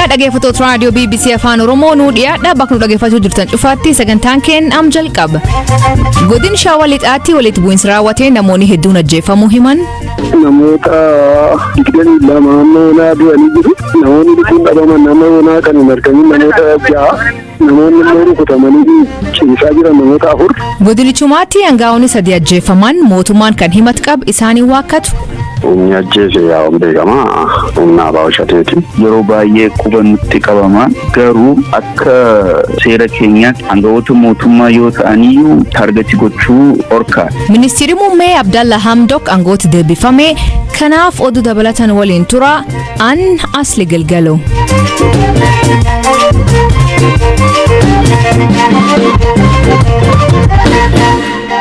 Dhaggeeffattoota raadiyoo BBC Afaan Oromoo nuu dhiyaadha. Bakka nu dhaggeeffachuu jirtan cufaatti sagantaan keenya am jalqaba. Godin Shawaa Lixaatti walitti bu'iinsa raawwatee namoonni hedduun ajjeefamuu himan. Namoota 22 amma yoonaa du'anii jiru. Namoonni lubbuun dhabaman nama yoonaa kan hin argamin namoota ja'a. Namoonni immoo rukutamanii ciisaa jiran namoota afur. Godinichumaatti hangaa'onni sadi ajjeefaman mootummaan kan himatu qabu isaanii waakkatu. Humni ajjeese yaa'uun beekamaa humna ABO Shaneeti. Yeroo baay'ee quba nutti qabama, garuu akka seera keenyaatti aangawoota mootummaa yoo ta'aniyyuu target gochuu dhorkaa. Ministeerri muummee Abdalla Hamdok aangootti deebifame. Kanaaf oduu dabalatan waliin tura an Asli Galgalo.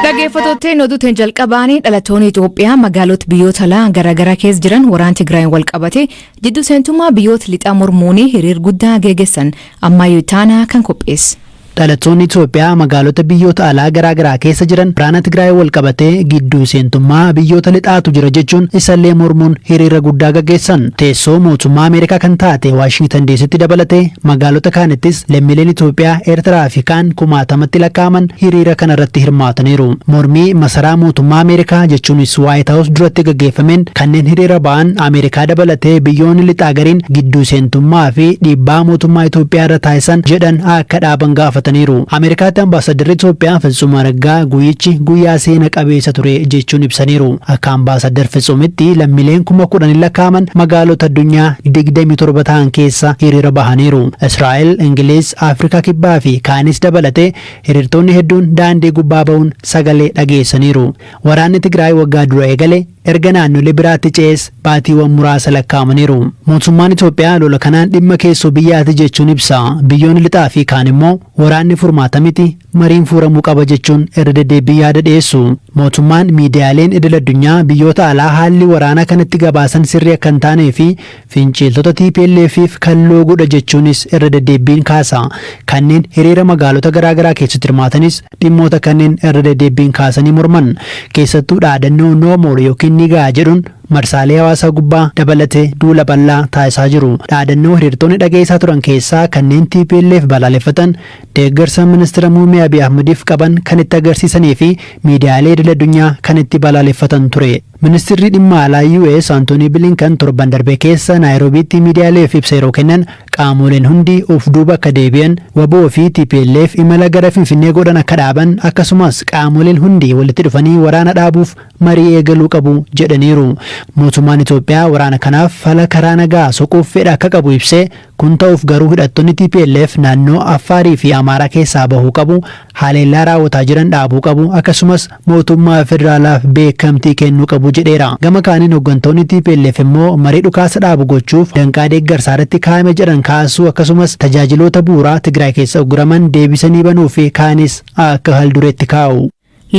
Dhaggeeffattootni oduutiin jalqabaanii dhalattoonni Itoophiyaa magaalota biyyoota alaa garaagaraa keessa jiran waraana Tigraayin wal qabate jiddu seentummaa biyyoota lixaa mormuun hiriir guddaa geggeessan ammayyuu itaanaa kan qopheesse. Dhalattoonni Itoophiyaa magaalota biyyoota alaa garaagaraa keessa jiran waraana Tigraay wal qabatee gidduu seentummaa biyyoota lixaatu jira jechuun isallee mormuun hiriira guddaa gaggeessan. Teessoo mootummaa Ameerikaa kan taate Waashingitan DCtti dabalatee magaalota kaanittis lammiileen Itoophiyaa, Eertiraa fi kaan kumaatamatti lakkaa'aman hiriira kanarratti hirmaataniiru. Mormii masaraa mootummaa Ameerikaa jechuunis Waayit Haawus duratti gaggeeffameen kanneen hiriira ba'an Ameerikaa dabalatee biyyoonni lixaa gariin gidduu seentummaa fi dhiibbaa mootummaa Itoophiyaa irra taasisan jedhan akka dhaaban gaafataniiru. Ameerikaatti ambaasadarri Itoophiyaa Fitsum Araggaa guyyichi guyyaa seena qabeessa ture jechuun ibsaniiru. Akka ambaasadar Fitsumitti lammiileen 10,000 lakkaa'aman magaalota addunyaa 27 ta'an keessa hiriira bahaniiru. Israa'el, Ingiliz, Afrikaa Kibbaa fi kaanis dabalatee hiriirtonni hedduun daandii gubbaa ba'uun sagalee dhageessaniiru. Waraanni Tigraay waggaa dura eegale erga naannolee biraatti ce'es baatiiwwan muraasa lakkaa'amaniiru. Mootummaan Itoophiyaa lola kanaan dhimma keessoo biyyaati jechuun ibsa. Biyyoonni lixaa fi kaan immoo waraanni furmaata miti, mariin furamuu qaba jechuun irra deddeebii yaada dhiyeessu. Mootummaan miidiyaaleen idil addunyaa biyyoota alaa haalli waraanaa kanatti gabaasan sirrii akka hin taanee fi finciltoota TPLFif kan loogudha jechuunis irra deddeebiin kaasa. Kanneen hiriira magaalota garaagaraa keessatti hirmaatanis dhimmoota kanneen irra deddeebiin kaasanii morman. Keessattuu dhaadannoo "No more" yookiin "ni ga'a" jedhuun marsaalee hawaasaa gubbaa dabalatee duula bal'aa taasisaa jiru. Dhaadannoo hiriirtonni dhageessaa turan keessaa kanneen TPLF balaaleffatan, deeggarsa ministeera muummee Abiy Ahmediif qaban kan itti agarsiisanii fi miidiyaalee idil addunyaa kan itti balaaleffatan ture. Ministeerri dhimma alaa US Antoonii Bilinkan torban darbe keessa Naayiroobiitti miidiyaaleef ibsa yeroo kennan qaamoleen hundi of duuba akka deebi'an, WBO fi TPLF imala gara Finfinnee godhan akka dhaaban, akkasumas qaamoleen hundi walitti dhufanii waraana dhaabuuf marii eegaluu qabu jedhaniiru. Mootummaan Itoophiyaa waraana kanaaf fala karaa nagaa soquuf fedha akka qabu ibsee, kun ta'uuf garuu hidhattoonni TPLF naannoo Affaarii fi Amaaraa keessaa bahuu qabu, haleellaa raawwataa jiran dhaabuu qabu, akkasumas mootummaa federaalaaf beekamtii kennuu qabu jedheera. Gama kaaniin hooggantoonni TPLF immoo marii dhukaasa dhaabu gochuuf danqaa deeggarsaa irratti kaa'ame jedhan kaasuu, akkasumas tajaajiloota bu'uuraa Tigraay keessa ugguraman deebisanii banuu fi kaanis akka haldureetti kaa'u.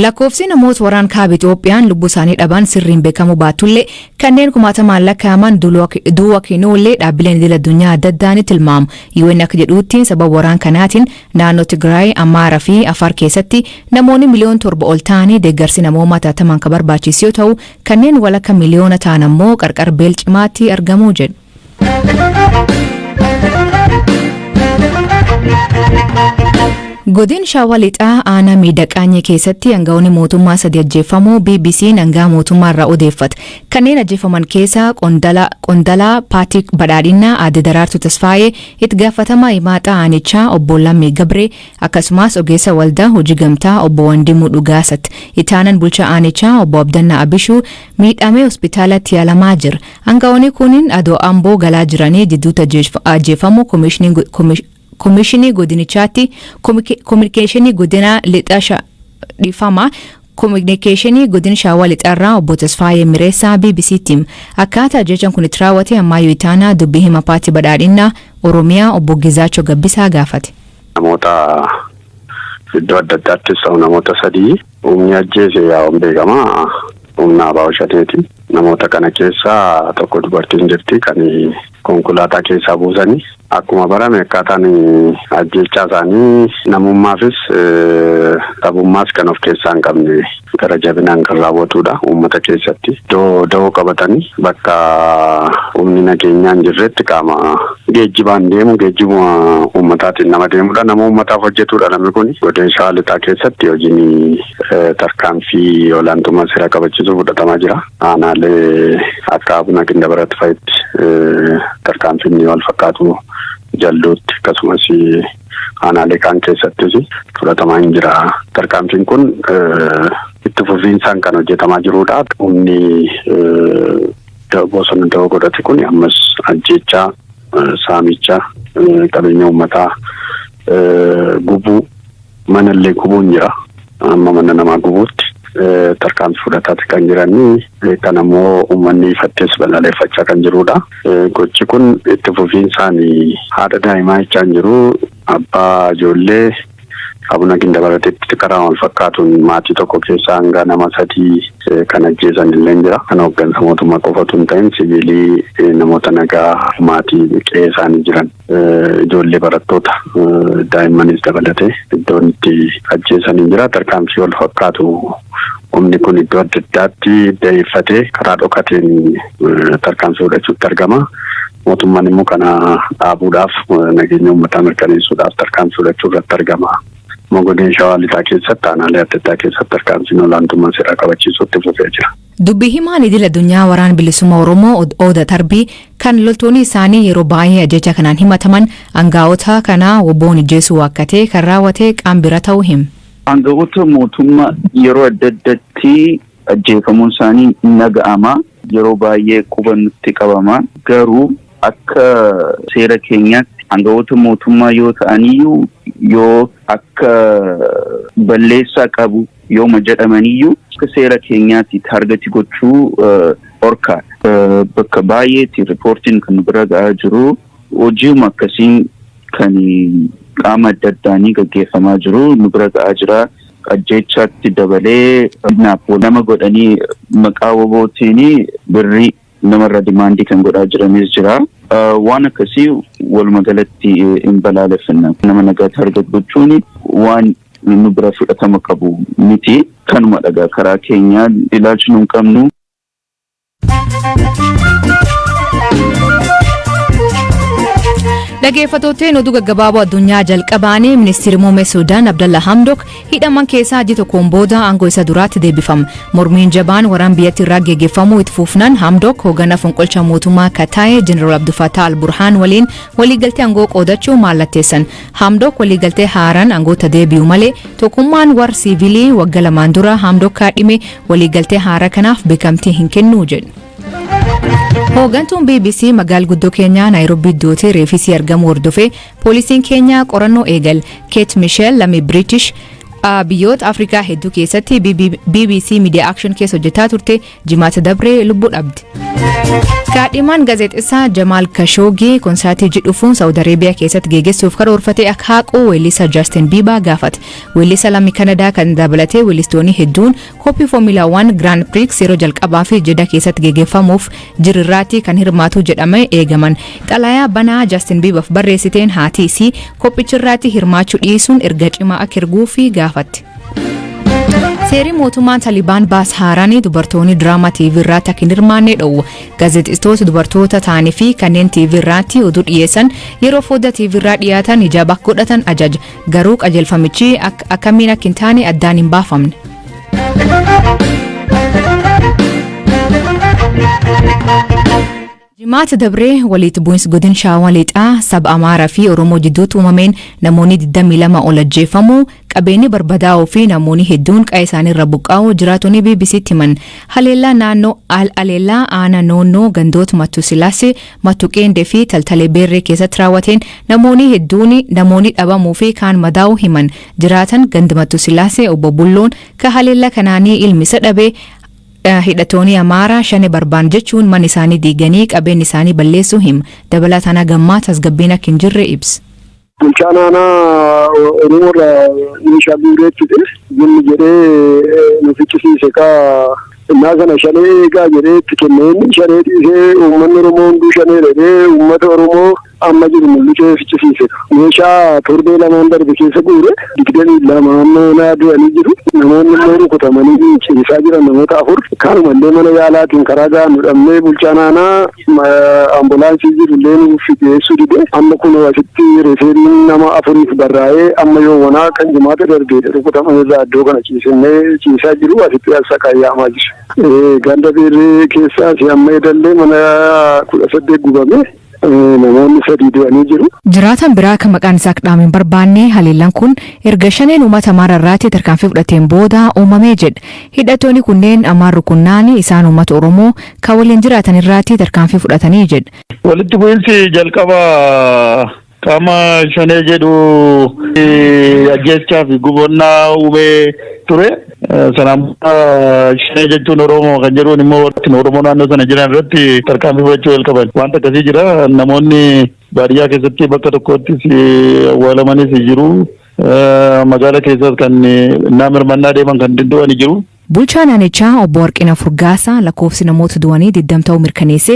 Lakkoofsi namoota waraan kaaba Itoophiyaan lubbuu isaanii dhaban sirriin beekamuu baatullee, kanneen kumaatamaan lakkaa'aman du'a kennuullee dhaabbileen idil addunyaa adda addaa ni tilmaamu. UN akka jedhutti sababa waraan kanaatiin naannoo Tigraay, Amaaraa fi Afar keessatti namoonni miliyoona 7 ol ta'anii deeggarsi namoomaa taatamaan kan barbaachisu yoo ta'u, kanneen walakka miliyoona ta'an ammoo qarqar beel cimaatti argamuu jedhu. Godin Shawaa Lixaa aanaa Miidhaqaanyii keessatti aangawoonni mootummaa sadi ajjeefamuu BBC'n aangaa mootummaa irraa odeeffate. Kanneen ajjeefaman keessaa qondalaa paartii badhaadhinaa aadde Daraartuu Tasfaayee, itti gaafatamaa himaaxaa aanichaa obbo Lammii Gabree, akkasumas ogeessa waldaa hojii gamtaa obbo Wandimuu Dhugaasatti. Itaanan bulchaa aanichaa obbo Abdannaa Abishuu miidhamee hospitaalatti yaalamaa jira. Aangawoonni kunin adoo Amboo galaa jiranii jidduutti ajjeefamuu Komishinii godinichaatti kominikeeshinii godina lixa dhiifama kominikeeshinii godina Shawaa Lixaarraa obbo Tasfaayee Mireessaa BBC'tti akkaataa ajjechaan kun itti raawwate ammayyuu itaanaa dubbii hima paartii badhaadhinaa Oromiyaa obbo Gizaachoo Gabbisaa gaafate. Namoota iddoo adda addaattis ta'u namoota sadii humni ajjeese yaa'uun beekamaa humna ABO Shaneeti. Namoota kana keessaa tokko dubartiin jirti kan konkolaataa keessaa buusanii. Akkuma barame akkaataan ajjechaa isaanii namummaafis dhabummaas kan of keessaa hin qabne gara jabinaan kan raawwatudha uummata keessatti. Iddoo da'oo qabatanii bakka humni nageenyaa hin jirretti qaama geejjibaan deemu, geejjibuma uummataatiin nama deemudha. Nama uummataaf hojjetudha namni kun. Godina Shawaa Lixaa keessatti hojiin tarkaanfii olaantummaa seeraa kabachiisuu fudhatamaa jira. Aanaalee akka Abuna Gindabarat fa'itti tarkaanfiin wal fakkaatu Jalduutti, akkasumas aanaalee kaan keessattis fudhatamaa hin jira. Tarkaanfiin kun itti fufiinsaan kan hojjetamaa jirudha. Humni bosona da'oo godhate kun ammas ajjechaa, saamicha, qabeenya uummataa gubuu, manallee gubuun jira. Amma mana namaa gubuutti tarkaanfii fudhataati kan jiranii, kan ammoo uummanni ifattees balaaleffachaa kan jirudha. Gochi kun itti fufiinsaan haadha daa'imaa jechaa hin jiru. Abbaa ijoollee Abuna Gindabaratitti karaa wal fakkaatuun maatii tokko keessaa hanga nama 3 kan ajjeesan illee jira. Kan hooggansa mootummaa qofatu hin ta'in, siviilii, namoota nagaa, maatii qe'ee isaanii jiran, ijoollee barattoota, daa'immanis dabalatee iddoon itti ajjeesan hin jira. Tarkaanfii wal fakkaatu humni kun iddoo adda addaatti da'eeffatee karaa dhokateen tarkaanfii fudhachuutti argama. Mootummaan immoo kana dhaabuudhaaf, nageenya uummataa mirkaneessuudhaaf tarkaanfii fudhachuu irratti argama. Godina Shawaa Lixaa keessatti aanaalee adda addaa keessatti tarkaanfiin olaantummaa seeraa kabachiisuutti fufee jira. Dubbii himaan idil addunyaa Waraana Bilisummaa Oromoo Oda Tarbii, kan loltoonni isaanii yeroo baay'ee ajjecha kanaan himataman, aangaa'ota kana WBOn ijjeesuu waakkatee kan raawwate qaam bira ta'uu hima. Aangawoota mootummaa yeroo adda addaatti ajjeefamuun isaanii naga'ama. Yeroo baay'ee quba nutti qabama. Garuu akka seera keenyaatti aangawoota mootummaa yoo ta'aniyyuu, yoo akka balleessaa qabu yooma jedhamaniyyuu, akka seera keenyaatti target gochuu dhorkaadha. Bakka baay'eetti riippoortiin kan bira ga'aa jiru hojiuma akkasiin kan qaama adda addaanii gaggeeffamaa jiru nu bira ga'aa jira. Ajjeechaatti dabalee nama godhanii maqaa WBOtiin birrii namarra demand kan godhaa jiranis jira. Waan akkasii walumaa galatti hin balaaleffanna. Nama nagaa target gochuun waan nu bira fudhatama qabu miti. Kanuma dhagaa karaa keenyaa ilaalchi nu hin qabnu. Dhaggeeffattootni, oduu gaggabaaboo addunyaa jalqabaanii, ministeerri muummee Suudaan Abdalla Hamdok hidhaman keessaa ji'a tokkoon booda aangoo isa duraatti deebifama. Mormiin jabaan waraan biyyattii irraa geggeeffamuu itti fufnaan, Hamdok hoogganaa fonqolcha mootummaa Kataayee Jeneraal Abdul Al Burhaan waliin waliigaltee aangoo qoodachuu mallatteessan. Hamdok waliigaltee haaraan aangoota deebi'u malee, tokkummaan warra siivilii waggaa 2n dura Hamdok kaadhime waliigaltee haaraa kanaaf beekamtii hin kennu jedhu. Hooggantuun BBC magaala guddoo Keenyaa Naayiroobii iddootti reefisii argamu hordofee poolisiin Keenyaa qorannoo eegal. Keet Misheel, lammii British biyyoota Afrikaa hedduu keessatti BBC Media Action keessa hojjetaa turte, Jimaata dabree lubbuu dhabde. Kaadhimaan gaazexeessaa Jamaal Kashoogii konsaatii dhufuun Saawud Areebiyaa keessatti geggeessuuf karoorfate akka haqu weellisaa Justin Bieber gaafate. Weellisa lammii Kanadaa kan dabalatee weellistoonni hedduun qophii Formula 1 Grand Prix yeroo jalqabaa fi Jeddah keessatti geggeeffamuuf jirirraatti kan hirmaatu jedhame eegaman. Xalayaa banaa Justin Bieberf barreessiteen haati isii qophicharraatti hirmaachuu dhiisuun erga cimaa akka erguufi gaafatte. Seerri mootummaan Talibaan baas haaraan dubartoonni diraamaa TV irratti akka hin hirmaanne dhowwa. Gaazexeessitoota dubartoota ta'anii fi kanneen TV irratti oduu dhiyeessan yeroo foddaa TV irraa dhiyaatan hijaaba akka godhatan ajaja. Garuu qajeelfamichi akkamiin akka hin taane addaan hin baafamne. Jimaata dabree walitti bu'insi godin Shawaa Lixaa saba Amaaraa fi Oromoo jidduutti uumameen namoonni 22 ol ajjeefamuu, qabeenyi barbadaa'uu fi namoonni hedduun qa'ee isaanii irra buqqaa'uu jiraatonni BBCtti himan. Haleellaa naannoo Aleellaa aanaa Noonnoo gandoota Mattu Silaasee, Mattu Qeendee fi Taltalee Beerree keessatti raawwateen namoonni hedduun namoonni dhabamuu fi kaan madaa'uu himan. Jiraatan ganda Mattu Silaasee obbo Bulloon ka haleellaa kanaanii ilmi isa dhabee, hidhattoonni Amaaraa Shane barbaan jechuun mana isaanii diiganii qabeenya isaanii balleessuu hima. Dabalataan hagammaa tasgabbiin akka hin jirre ibsa. Bulchaan aanaa Oromoo irraa meeshaa guureetti inni jedhee nu ficcisiise kaa innaa sana Shanee eegaa jedhee itti kennee, inni Shanee dhiisee uummanni Oromoo hunduu Shanee jedhee uummata Oromoo Amma jiru mul'isee fichisiise. Meeshaa torbee lamaan darbe keessa guure 22 amma yoonaa du'anii jiru. Namoonni immoo rukutamanii ciisaa jiran namoota afur. Kanumallee mana yaalaatiin karaa ga'an nu dhabnee, bulchaan aanaa ambulaansii jiru illee nuuf dhiyeessuu dide. Amma kun asitti referral nama afuriif barraa'ee, amma yoowwanaa kan Jimaata darbe rukutaman irraa iddoo kana ciisannee ciisaa jiru, asitti as saqayyaamaa jiru. Ganda Beerree keessaas amma edallee mana 18 gubame, namoonni sadii du'anii jiru. Jiraatan biraa kan maqaan isaa dhaame hin barbaanne, haleellaan kun erga Shaneen uummata Amaara irraatti tarkaanfii fudhateen booda uumamee jedha. Hidhattoonni kunneen Amaar rukunnaani isaan uummata Oromoo kan waliin jiraatan irraatti tarkaanfii fudhatanii jedha. Walitti bu'iinsi jalqaba qaama Shanee jedhu ajjeechaa fi gubannaa uumee ture. Sanaan Shanee jechuun Oromoo kan jedhuun immoo Oromoo naannoo sana jiran irratti tarkaanfii fudhachuu jalqaban. Wanta akkasii jira. Namoonni baadiyyaa keessatti bakka tokkottis awwaalamanis jiru. Magaala keessas kan nama hirmannaa deeman kan du'anii jiru. Bulchaa naannichaa Obbo Warqina Furgaasaa lakkoofsi namoota du'anii 20 ta'uu mirkaneesse,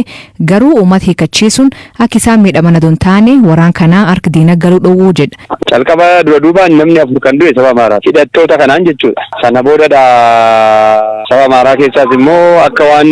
garuu uummata hiikkachiisuun akka isaan miidhaman adoo hin taane waraan kanaa harka diina galuu dhowwuu jedha. Calqaba dura duubaan namni afur kan du'e saba Amaaraa hidhattoota kanaan jechuudha. Sana boodadha saba Amaaraa keessaas immoo akka waan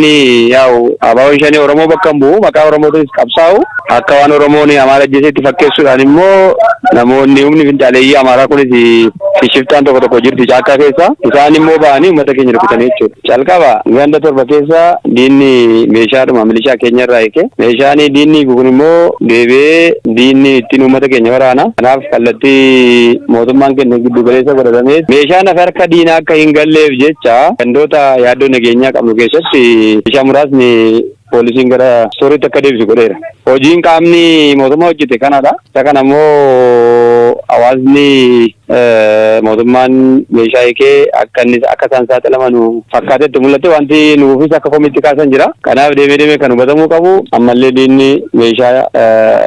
yaa'u ABO'n Shanee Oromoo bakka hin bu'u, maqaa Oromootiinis qabsaa'u, akka waan Oromoon Amaara ajjeesetti fakkeessuudhaan immoo namoonni humni finxaaleeyyii Amaaraa kunis shiftaan tokko tokko jirti caakkaa keessa, isaan immoo ba'anii uummata keenya rukutanii jechuudha. Calqaba ganda torba keessa diinni meeshaadhuma milishaa keenya irraa hiike. Meeshaan diinni hiiku kun immoo deebi'ee diinni ittiin uummata keenya waraana. Kanaaf kallattii mootummaan kennu giddu galeessa godhatamee meeshaan hafe harka diinaa akka hin galleef jecha gandoota yaaddoo nageenyaa qabnu keessatti meeshaa muraasni poolisiin gara storeitti akka deebisu godheera. Hojiin qaamni mootummaa hojjete kanadha. Isa kana immoo hawaasni mootummaan meeshaa hiikee akka inni akka isaan saaxilaman fakkaatetti mul'ate, wanti nuufis akka komitti kaasan jira. Kanaaf deemee deemee kan hubatamuu qabu, ammallee diinni meeshaa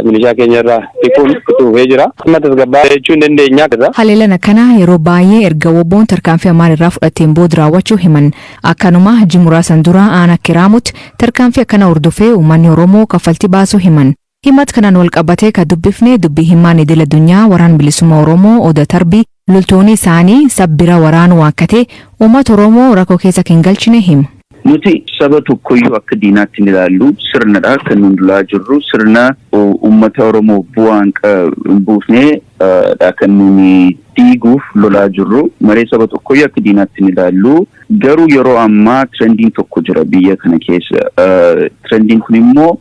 milishaa keenya irraa hiikuun itti fufee jira. Amma tasgabbaa jechuu hin dandeenya. Haleellaan akkanaa yeroo baay'ee erga WBO'n tarkaanfii Amaara irraa fudhateen booda raawwachuu himan. Akkanuma ji'a muraasan dura aanaa Kiraamutti tarkaanfii akkana hordofee uummanni Oromoo kaffaltii baasuu himan. Himat kanaan wal qabatee kan dubbifne dubbii himaan idil addunyaa Waraan Bilisummaa Oromoo Oda Tarbii, loltoonni isaanii sabbira waraanuu akka ta'e uummata Oromoo rakkoo keessa kan galchine himu. Nuti saba tokkoyyuu akka diinaatti hin ilaallu. Sirnadha kan nun lolaa jirru. Sirna uummata Oromoo bu'aa hin buufne dha kan nuni diiguuf lolaa jirru malee saba tokkoyyuu akka diinaatti hin ilaallu. Garuu yeroo ammaa trendiin tokko jira biyya kana keessa. Trendiin kun immoo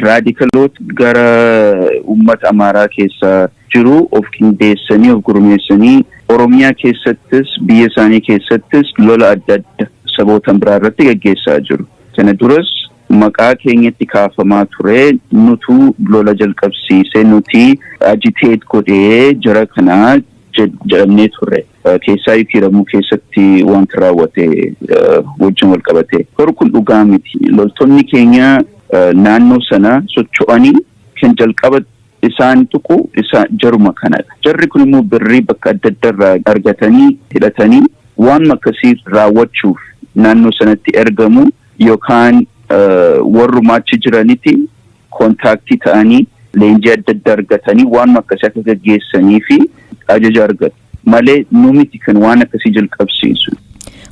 radicaloota gara uummata Amaaraa keessa jiru of qindeessanii, of gurmeessanii, Oromiyaa keessattis biyya isaanii keessattis lola adda adda saboota biraa irratti gaggeessaa jiru. Kana duras maqaa keenyatti kaafamaa ture, nutu lola jalqabsiise, nuti agitate godhee jara kanaa jedhamnee turre. Keessaa Kiiramuu keessatti wanti raawwate wajjin wal qabate. Garuu kun dhugaa miti. Loltoonni keenya naannoo sana socho'anii kan jalqaba isaan tuqu isa jaruma kanadha. Jarri kun immoo birrii bakka adda adda irraa argatanii hidhatanii waan akkasii raawwachuuf naannoo sanatti ergamu yookaan warruma achi jiranitti contact ta'anii leenjii adda addaa argatanii waan akkasii akka gaggeessanii fi ajaja argatu malee nu miti kan waan akkasii jalqabsiisu.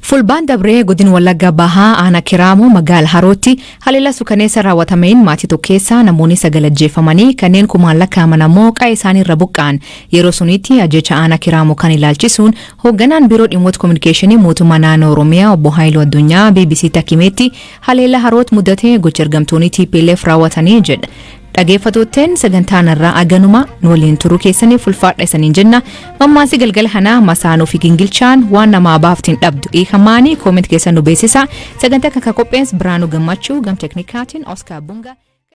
Fulbaan dabree godin Wallagga Bahaa aanaa Kiraamoo magaala Harootti haleellaa suukaneessa raawwatameen maatii tokko keessaa namoonni sagal ajjeefamanii, kanneen kumaan lakkaa'aman ammoo qa'ee isaanii irra buqqa'an. Yeroo sunitti ajjecha aanaa Kiraamoo kan ilaalchisuun hoogganaan biiroo dhimmoota kominikeeshinii mootummaa naannoo Oromiyaa Obbo Haayiluu Addunyaa BBC himetti, haleellaa Harootti mudate gocha ergamtoonni TPLF raawwatanii jedha. Dhageeffattootteen, sagantaan irraa aganuma. Nu waliin turuu keessaniif ulfaadha isaniin jenna. Mammaasii galgala kanaa masaanuu fi gingilchaan waan namaa baaftiin dhabdu hiikamaanii. Comment keessan nu beeksisa. Sagantaa kan qophees Biraanuu Gammachuu, gam teknikaatiin Oskaar Bunga.